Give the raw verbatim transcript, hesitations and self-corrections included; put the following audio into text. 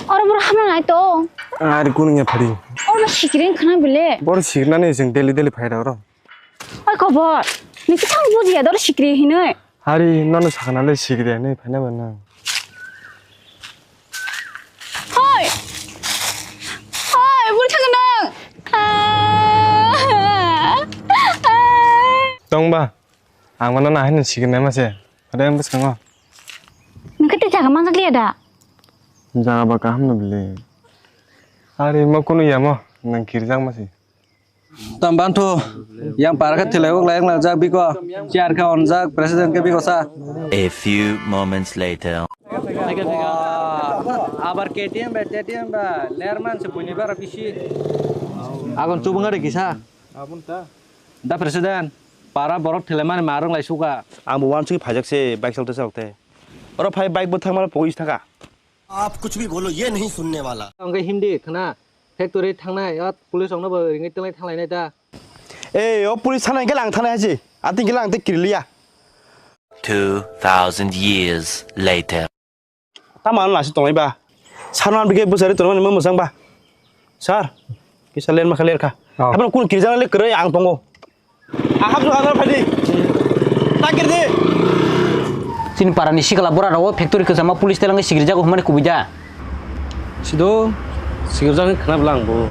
Oro boro hamna nai to. Ari kunu ya phari. Oro sikring khna bile. Boro sikirnani jeng daily daily phai da oro. Oi khobor. Nisi thang bujiya doro sikri hinoi. Hari nono sakana le sikri hinoi phaina ba nang. Hoi. Hoi, buri thang nang. Tong ba. Ang mano na haino sikirnai ma se. Phaida ang bwskango. Nang khe tei jaga manjak liya da? Jaga ba kaham no bile. Ari mo kunu ya mo nang kirjak ma se. Tam bantu yang para khe thilai wak lai wng jak biko. Chair khe on jak president khe biko sa. A few moments later. Abar K T M bai T T M bai lerman se buini bara bisi. Agon chubung ada kisa. Da president, para borok thelaimani ma rwng lai suka. Ang bo uansugwi phaijak se bike salta salta. Oro phai bike bo thangmano pogwi thaka. आप कुछ भी बोलो, ये नहीं सुनने वाला। Ang khe himdi khna factory thangnai, o police rokno bo ringwi twlai thanglai nai ta. Ei, o police thana hingke lang thana haji. Ati hingke lang te kirliya. Two thousand years later. Tamo ano nasi tonglai ba. Sano ang bike bwsari tonmani mo mwsang ba. Sir, kisa ler ma kha ler kha. Oh. Abang kun kirjana le kwrwi ang tongo. Aham tu hazar phadi. Takir di. Chini para ni sikla bora rawo factory kwchama police telang sikri jago hmani kubui da. Sido sikri jago khna blang bo.